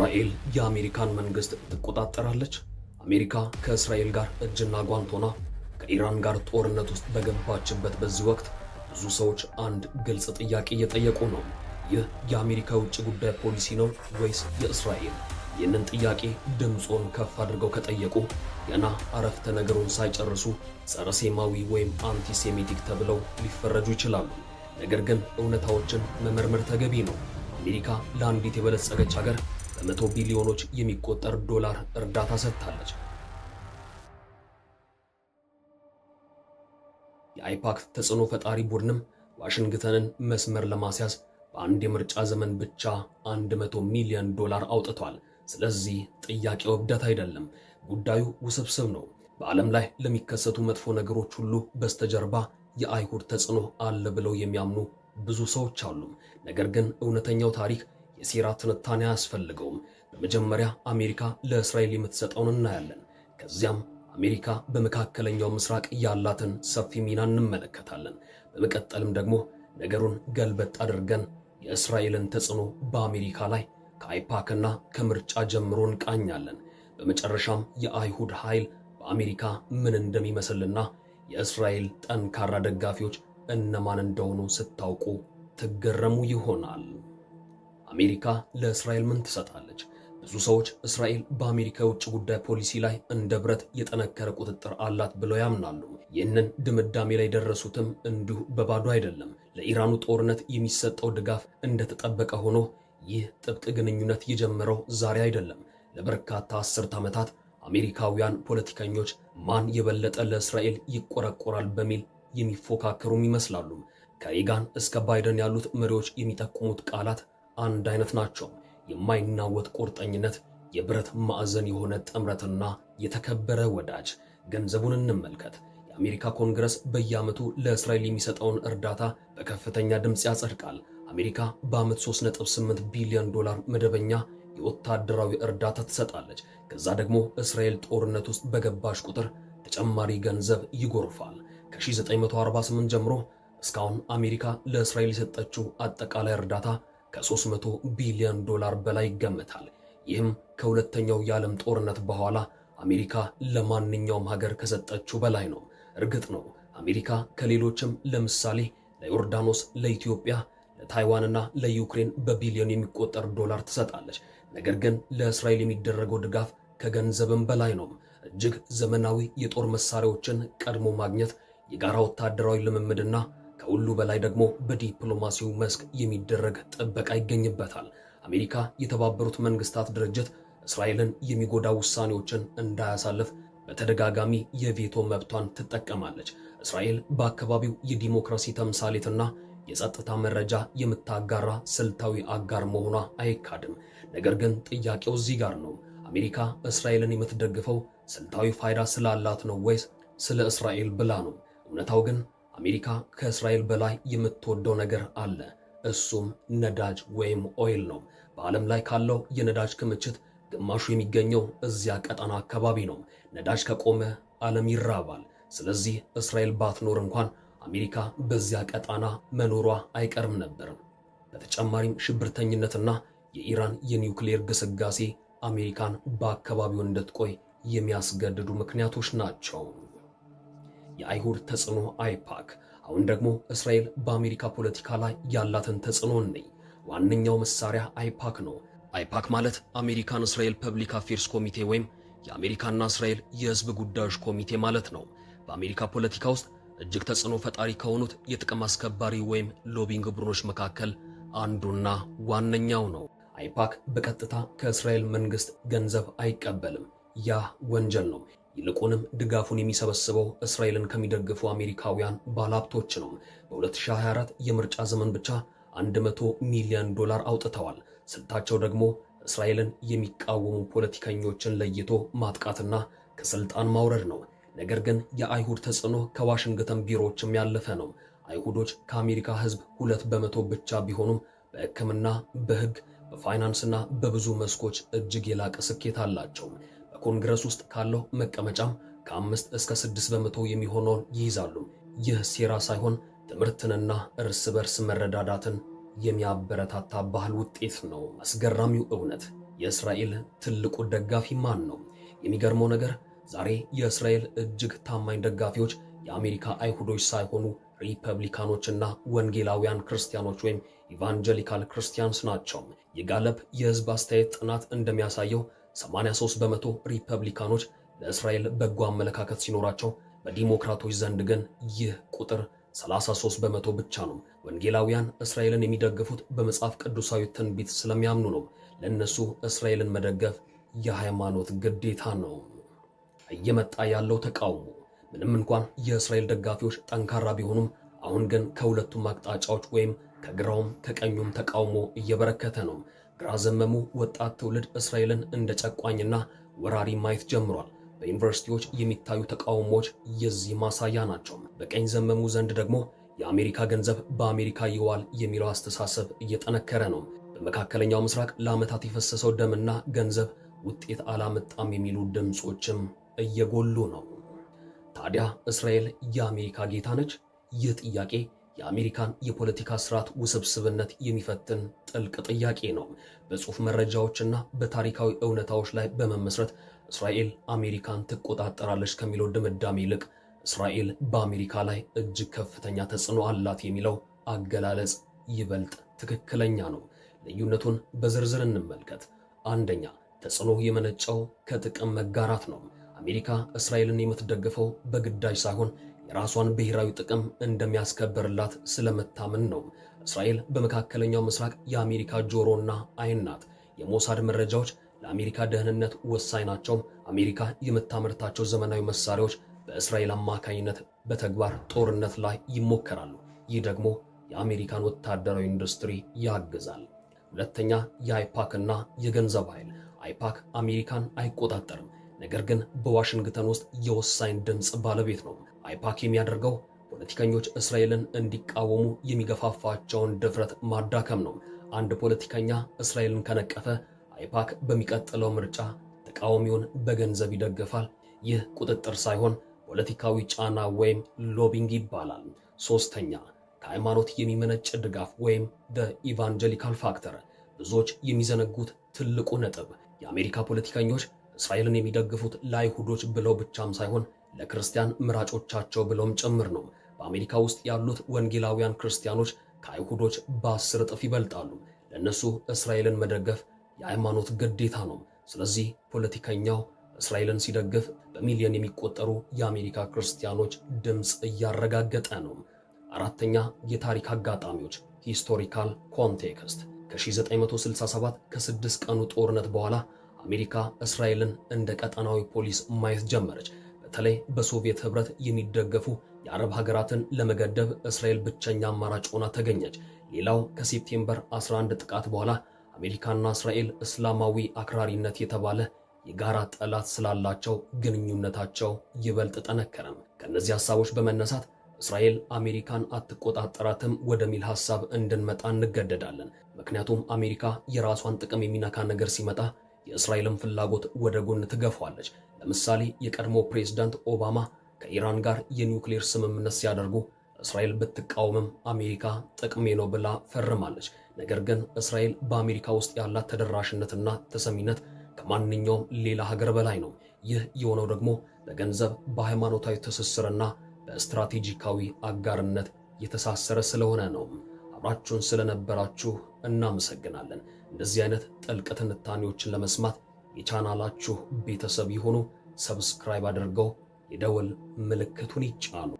እስራኤል የአሜሪካን መንግስት ትቆጣጠራለች? አሜሪካ ከእስራኤል ጋር እጅና ጓንት ሆና ከኢራን ጋር ጦርነት ውስጥ በገባችበት በዚህ ወቅት ብዙ ሰዎች አንድ ግልጽ ጥያቄ እየጠየቁ ነው። ይህ የአሜሪካ የውጭ ጉዳይ ፖሊሲ ነው ወይስ የእስራኤል? ይህንን ጥያቄ ድምፆን ከፍ አድርገው ከጠየቁ ገና አረፍተ ነገሩን ሳይጨርሱ ጸረ ሴማዊ ወይም antisemitic ተብለው ሊፈረጁ ይችላሉ። ነገር ግን እውነታዎችን መመርመር ተገቢ ነው። አሜሪካ ለአንዲት የበለጸገች ሀገር በመቶ ቢሊዮኖች የሚቆጠር ዶላር እርዳታ ሰጥታለች። የአይፓክ ተጽዕኖ ፈጣሪ ቡድንም ዋሽንግተንን መስመር ለማስያዝ በአንድ የምርጫ ዘመን ብቻ 100 ሚሊዮን ዶላር አውጥቷል። ስለዚህ ጥያቄው እብደት አይደለም፣ ጉዳዩ ውስብስብ ነው። በዓለም ላይ ለሚከሰቱ መጥፎ ነገሮች ሁሉ በስተጀርባ የአይሁድ ተጽዕኖ አለ ብለው የሚያምኑ ብዙ ሰዎች አሉ። ነገር ግን እውነተኛው ታሪክ የሴራ ትንታኔ አያስፈልገውም። በመጀመሪያ አሜሪካ ለእስራኤል የምትሰጠውን እናያለን። ከዚያም አሜሪካ በመካከለኛው ምስራቅ ያላትን ሰፊ ሚና እንመለከታለን። በመቀጠልም ደግሞ ነገሩን ገልበጥ አድርገን የእስራኤልን ተጽዕኖ በአሜሪካ ላይ ከአይፓክና ከምርጫ ጀምሮ እንቃኛለን። በመጨረሻም የአይሁድ ኃይል በአሜሪካ ምን እንደሚመስልና የእስራኤል ጠንካራ ደጋፊዎች እነማን እንደሆኑ ስታውቁ ትገረሙ ይሆናል። አሜሪካ ለእስራኤል ምን ትሰጣለች? ብዙ ሰዎች እስራኤል በአሜሪካ የውጭ ጉዳይ ፖሊሲ ላይ እንደ ብረት የጠነከረ ቁጥጥር አላት ብለው ያምናሉ። ይህንን ድምዳሜ ላይ የደረሱትም እንዲሁ በባዶ አይደለም። ለኢራኑ ጦርነት የሚሰጠው ድጋፍ እንደተጠበቀ ሆኖ ይህ ጥብቅ ግንኙነት የጀመረው ዛሬ አይደለም። ለበርካታ አስርት ዓመታት አሜሪካውያን ፖለቲከኞች ማን የበለጠ ለእስራኤል ይቆረቆራል በሚል የሚፎካከሩም ይመስላሉ። ከሬጋን እስከ ባይደን ያሉት መሪዎች የሚጠቁሙት ቃላት አንድ አይነት ናቸው። የማይናወጥ ቁርጠኝነት፣ የብረት ማዕዘን የሆነ ጥምረትና የተከበረ ወዳጅ። ገንዘቡን እንመልከት። የአሜሪካ ኮንግረስ በየዓመቱ ለእስራኤል የሚሰጠውን እርዳታ በከፍተኛ ድምፅ ያጸድቃል። አሜሪካ በዓመት 3.8 ቢሊዮን ዶላር መደበኛ የወታደራዊ እርዳታ ትሰጣለች። ከዛ ደግሞ እስራኤል ጦርነት ውስጥ በገባች ቁጥር ተጨማሪ ገንዘብ ይጎርፋል። ከ1948 ጀምሮ እስካሁን አሜሪካ ለእስራኤል የሰጠችው አጠቃላይ እርዳታ ከ300 ቢሊዮን ዶላር በላይ ይገመታል። ይህም ከሁለተኛው የዓለም ጦርነት በኋላ አሜሪካ ለማንኛውም ሀገር ከሰጠችው በላይ ነው። እርግጥ ነው አሜሪካ ከሌሎችም ለምሳሌ ለዮርዳኖስ፣ ለኢትዮጵያ፣ ለታይዋንና ለዩክሬን በቢሊዮን የሚቆጠር ዶላር ትሰጣለች። ነገር ግን ለእስራኤል የሚደረገው ድጋፍ ከገንዘብም በላይ ነው። እጅግ ዘመናዊ የጦር መሳሪያዎችን ቀድሞ ማግኘት፣ የጋራ ወታደራዊ ልምምድና ከሁሉ በላይ ደግሞ በዲፕሎማሲው መስክ የሚደረግ ጥበቃ ይገኝበታል። አሜሪካ የተባበሩት መንግስታት ድርጅት እስራኤልን የሚጎዳ ውሳኔዎችን እንዳያሳልፍ በተደጋጋሚ የቬቶ መብቷን ትጠቀማለች። እስራኤል በአካባቢው የዲሞክራሲ ተምሳሌትና የጸጥታ መረጃ የምታጋራ ስልታዊ አጋር መሆኗ አይካድም። ነገር ግን ጥያቄው እዚህ ጋር ነው። አሜሪካ እስራኤልን የምትደግፈው ስልታዊ ፋይዳ ስላላት ነው ወይስ ስለ እስራኤል ብላ ነው? እውነታው ግን አሜሪካ ከእስራኤል በላይ የምትወደው ነገር አለ። እሱም ነዳጅ ወይም oil ነው። በዓለም ላይ ካለው የነዳጅ ክምችት ግማሹ የሚገኘው እዚያ ቀጠና አካባቢ ነው። ነዳጅ ከቆመ ዓለም ይራባል። ስለዚህ እስራኤል ባትኖር እንኳን አሜሪካ በዚያ ቀጣና መኖሯ አይቀርም ነበር። በተጨማሪም ሽብርተኝነትና የኢራን የኒውክሌር ግስጋሴ አሜሪካን በአካባቢው እንድትቆይ የሚያስገድዱ ምክንያቶች ናቸው። የአይሁድ ተጽዕኖ አይፓክ። አሁን ደግሞ እስራኤል በአሜሪካ ፖለቲካ ላይ ያላትን ተጽዕኖ እንይ። ዋነኛው መሳሪያ አይፓክ ነው። አይፓክ ማለት American Israel Public Affairs Committee ወይም የአሜሪካና እስራኤል የሕዝብ ጉዳዮች ኮሚቴ ማለት ነው። በአሜሪካ ፖለቲካ ውስጥ እጅግ ተጽዕኖ ፈጣሪ ከሆኑት የጥቅም አስከባሪ ወይም lobbying ቡድኖች መካከል አንዱና ዋነኛው ነው። አይፓክ በቀጥታ ከእስራኤል መንግስት ገንዘብ አይቀበልም። ያ ወንጀል ነው። ይልቁንም ድጋፉን የሚሰበስበው እስራኤልን ከሚደግፉ አሜሪካውያን ባለሀብቶች ነው። በ2024 የምርጫ ዘመን ብቻ 100 ሚሊዮን ዶላር አውጥተዋል። ስልታቸው ደግሞ እስራኤልን የሚቃወሙ ፖለቲከኞችን ለይቶ ማጥቃትና ከስልጣን ማውረድ ነው። ነገር ግን የአይሁድ ተጽዕኖ ከዋሽንግተን ቢሮዎችም ያለፈ ነው። አይሁዶች ከአሜሪካ ሕዝብ 2% ብቻ ቢሆኑም በሕክምና፣ በሕግ፣ በፋይናንስና በብዙ መስኮች እጅግ የላቀ ስኬት አላቸው። በኮንግረስ ውስጥ ካለው መቀመጫም ከ5 እስከ 6% የሚሆነውን ይይዛሉ። ይህ ሴራ ሳይሆን ትምህርትንና እርስ በርስ መረዳዳትን የሚያበረታታ ባህል ውጤት ነው። አስገራሚው እውነት የእስራኤል ትልቁ ደጋፊ ማን ነው? የሚገርመው ነገር ዛሬ የእስራኤል እጅግ ታማኝ ደጋፊዎች የአሜሪካ አይሁዶች ሳይሆኑ ሪፐብሊካኖችና ወንጌላውያን ክርስቲያኖች ወይም evangelical Christians ናቸው። የጋለፕ የህዝብ አስተያየት ጥናት እንደሚያሳየው 83% ሪፐብሊካኖች ለእስራኤል በጎ አመለካከት ሲኖራቸው፣ በዲሞክራቶች ዘንድ ግን ይህ ቁጥር 33% ብቻ ነው። ወንጌላውያን እስራኤልን የሚደግፉት በመጽሐፍ ቅዱሳዊ ትንቢት ስለሚያምኑ ነው። ለእነሱ እስራኤልን መደገፍ የሃይማኖት ግዴታ ነው። እየመጣ ያለው ተቃውሞ ምንም እንኳን የእስራኤል ደጋፊዎች ጠንካራ ቢሆኑም፣ አሁን ግን ከሁለቱም አቅጣጫዎች ወይም ከግራውም ከቀኙም ተቃውሞ እየበረከተ ነው። ግራ ዘመሙ ወጣት ትውልድ እስራኤልን እንደ ጨቋኝና ወራሪ ማየት ጀምሯል። በዩኒቨርሲቲዎች የሚታዩ ተቃውሞዎች የዚህ ማሳያ ናቸው። በቀኝ ዘመሙ ዘንድ ደግሞ የአሜሪካ ገንዘብ በአሜሪካ ይዋል የሚለው አስተሳሰብ እየጠነከረ ነው። በመካከለኛው ምስራቅ ለዓመታት የፈሰሰው ደምና ገንዘብ ውጤት አላመጣም የሚሉ ድምፆችም እየጎሉ ነው። ታዲያ እስራኤል የአሜሪካ ጌታ ነች? ይህ ጥያቄ የአሜሪካን የፖለቲካ ስርዓት ውስብስብነት የሚፈትን ጥልቅ ጥያቄ ነው። በጽሑፍ መረጃዎችና በታሪካዊ እውነታዎች ላይ በመመስረት እስራኤል አሜሪካን ትቆጣጠራለች ከሚለው ድምዳሜ ይልቅ እስራኤል በአሜሪካ ላይ እጅግ ከፍተኛ ተጽዕኖ አላት የሚለው አገላለጽ ይበልጥ ትክክለኛ ነው። ልዩነቱን በዝርዝር እንመልከት። አንደኛ፣ ተጽዕኖ የመነጨው ከጥቅም መጋራት ነው። አሜሪካ እስራኤልን የምትደግፈው በግዳጅ ሳይሆን የራሷን ብሔራዊ ጥቅም እንደሚያስከብርላት ስለምታምን ነው። እስራኤል በመካከለኛው ምስራቅ የአሜሪካ ጆሮና ዓይን ናት። የሞሳድ መረጃዎች ለአሜሪካ ደህንነት ወሳኝ ናቸው። አሜሪካ የምታመርታቸው ዘመናዊ መሳሪያዎች በእስራኤል አማካኝነት በተግባር ጦርነት ላይ ይሞከራሉ። ይህ ደግሞ የአሜሪካን ወታደራዊ ኢንዱስትሪ ያግዛል። ሁለተኛ፣ የአይፓክ እና የገንዘብ ኃይል። አይፓክ አሜሪካን አይቆጣጠርም፣ ነገር ግን በዋሽንግተን ውስጥ የወሳኝ ድምፅ ባለቤት ነው። አይፓክ የሚያደርገው ፖለቲከኞች እስራኤልን እንዲቃወሙ የሚገፋፋቸውን ድፍረት ማዳከም ነው። አንድ ፖለቲከኛ እስራኤልን ከነቀፈ አይፓክ በሚቀጥለው ምርጫ ተቃዋሚውን በገንዘብ ይደግፋል። ይህ ቁጥጥር ሳይሆን ፖለቲካዊ ጫና ወይም lobbying ይባላል። ሶስተኛ፣ ከሃይማኖት የሚመነጭ ድጋፍ ወይም the evangelical factor። ብዙዎች የሚዘነጉት ትልቁ ነጥብ የአሜሪካ ፖለቲከኞች እስራኤልን የሚደግፉት ለአይሁዶች ብለው ብቻም ሳይሆን ለክርስቲያን መራጮቻቸው ብለውም ጭምር ነው። በአሜሪካ ውስጥ ያሉት ወንጌላውያን ክርስቲያኖች ከአይሁዶች በ10 እጥፍ ይበልጣሉ። ለእነሱ እስራኤልን መደገፍ የሃይማኖት ግዴታ ነው። ስለዚህ ፖለቲከኛው እስራኤልን ሲደግፍ በሚሊዮን የሚቆጠሩ የአሜሪካ ክርስቲያኖች ድምፅ እያረጋገጠ ነው። አራተኛ፣ የታሪክ አጋጣሚዎች historical context። ከ1967 ከ6 ቀኑ ጦርነት በኋላ አሜሪካ እስራኤልን እንደ ቀጠናዊ ፖሊስ ማየት ጀመረች። በተለይ በሶቪየት ኅብረት የሚደገፉ የአረብ ሀገራትን ለመገደብ እስራኤል ብቸኛ አማራጭ ሆና ተገኘች። ሌላው ከ September 11 ጥቃት በኋላ አሜሪካና እስራኤል እስላማዊ አክራሪነት የተባለ የጋራ ጠላት ስላላቸው ግንኙነታቸው ይበልጥ ጠነከረም። ከእነዚህ ሐሳቦች በመነሳት እስራኤል አሜሪካን አትቆጣጠራትም ወደሚል ሐሳብ እንድንመጣ እንገደዳለን። ምክንያቱም አሜሪካ የራሷን ጥቅም የሚነካ ነገር ሲመጣ የእስራኤልን ፍላጎት ወደ ጎን ትገፋዋለች። ለምሳሌ የቀድሞ ፕሬዝዳንት ኦባማ ከኢራን ጋር የኒውክሌር ስምምነት ሲያደርጉ እስራኤል ብትቃወምም አሜሪካ ጥቅሜ ነው ብላ ፈርማለች። ነገር ግን እስራኤል በአሜሪካ ውስጥ ያላት ተደራሽነትና ተሰሚነት ከማንኛውም ሌላ ሀገር በላይ ነው። ይህ የሆነው ደግሞ በገንዘብ፣ በሃይማኖታዊ ትስስርና በስትራቴጂካዊ አጋርነት የተሳሰረ ስለሆነ ነው። አብራችሁን ስለነበራችሁ እናመሰግናለን። እንደዚህ አይነት ጥልቅ ትንታኔዎችን ለመስማት የቻናላችሁ ቤተሰብ ይሁኑ። Subscribe አድርገው የደወል ምልክቱን ይጫኑ።